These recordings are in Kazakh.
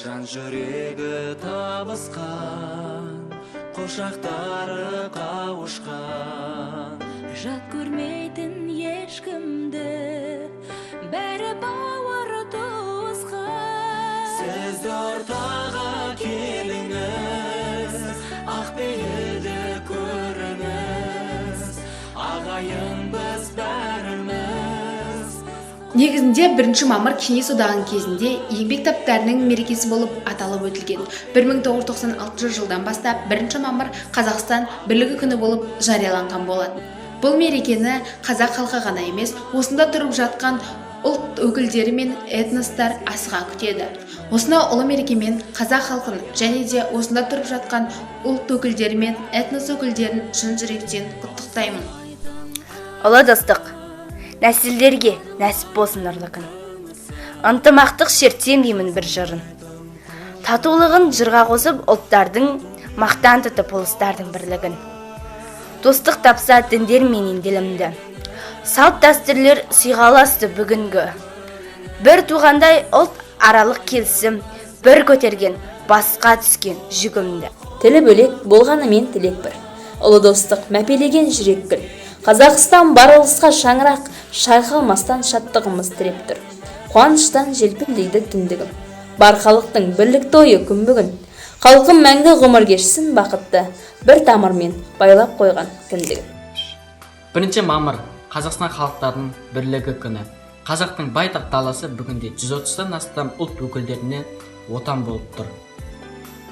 Жан жүрегі табысқан, құшақтары қауышқан. Жат көрмейтін ешкімді, бәрі бауыр туысқан. Сіз де ортаға келіңіз, ақ пейілді көріңіз, ағайынбыз бәріміз. Негізінде 1 мамыр Кеңес Одағының кезінде еңбек таптарының мерекесі болып аталып өтілген. 1996 жылдан бастап 1 мамыр Қазақстан бірлігі күні болып жарияланған болатын. Бұл мерекені қазақ халқы ғана емес, осында тұрып жатқан ұлт өкілдері мен этностар асыға күтеді. Осынау ұлы мерекемен қазақ халқын және де осында тұрып жатқан ұлт өкілдері мен этнос өкілдерін шын жүректен құттықтаймын. Ұлы достық нәсілдерге нәсіп болсын нұрлы күн. Ынтымақтық шертсем деймін бір жырын. Татулығын жырға қосып ұлттардың, мақтан тұтып ұлыстардың бірлігін. Достық тапса діндер менен ділімді. Салт дәстүрлер сыйғаласты бүгінгі. Бір туғандай ұлт аралық келісім, бір көтерген басқа түскен жүгімді. Тілі бөлек болғанымен, тілек бір. Ұлы достық мәпелеген жүрек гүл. Қазақстан бар ұлысқа шаңырақ, шайқалмастан шаттығымыз тіреп тұр. Қуаныштан желпілдейді түндігім. Бар халықтың бірлік тойы күн бүгін. Халқым мәңгі ғұмыр кешсін бақытты, бір тамырмен байлап қойған кіндігін. 1 мамыр – Қазақстан халықтарының бірлігі күні. Қазақтың байтақ даласы бүгінде 130-дан астам ұлт өкілдеріне отан болып тұр.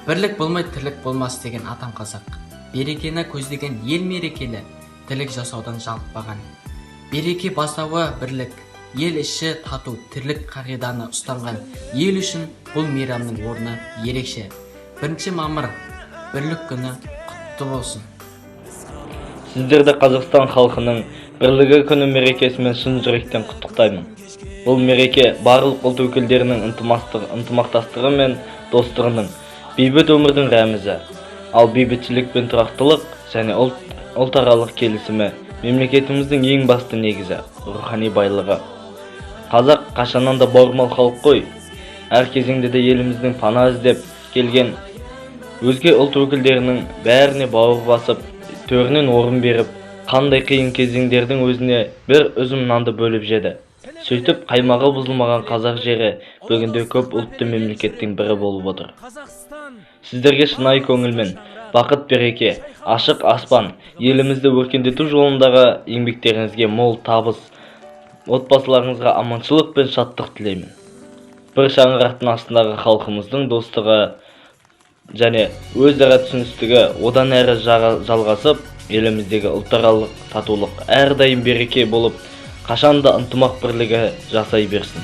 Бірлік болмай, тірлік болмас деген атам қазақ. Берекені көздеген ел мерекелі тірлік жасаудан жалықпаған. Береке бастауы бірлік, ел іші тату тірлік қағиданы ұстанған ел үшін бұл мейрамның орны ерекше. 1 мамыр, бірлік күні құтты болсын! Сіздерді Қазақстан халқының бірлігі күні мерекесімен шын жүректен құттықтаймын. Бұл мереке барлық ұлт өкілдерінің ынтымақтастығы мен достығының, бейбіт өмірдің рәмізі. Ал бейбітшілік пен тұрақтылық және ұлтаралық келісімі мемлекетіміздің ең басты негізі, рухани байлығы. Қазақ қашаннан да бауырмал халық қой. Әр кезеңде де еліміздің пана іздеп келген өзге ұлт өкілдерінің бәріне бауыр басып, төрінен орын беріп, қандай қиын кезеңдердің өзіне бір үзім нанды бөліп жеді. Сөйтіп, қаймағы бұзылмаған қазақ жері бүгінде көп ұлтты мемлекеттің бірі болып отыр. Сіздерге шынайы көңілмен бақыт, береке, ашық аспан, елімізді өркендету жолындағы еңбектеріңізге мол табыс, отбасыларыңызға аманшылық пен шаттық тілеймін. Бір шаңырақтың астындағы халқымыздың достығы және өзара түсіністігі одан әрі жалғасып, еліміздегі ұлтаралық татулық әрдайым береке болып, қашанда ынтымақ, бірлігі жасай берсін.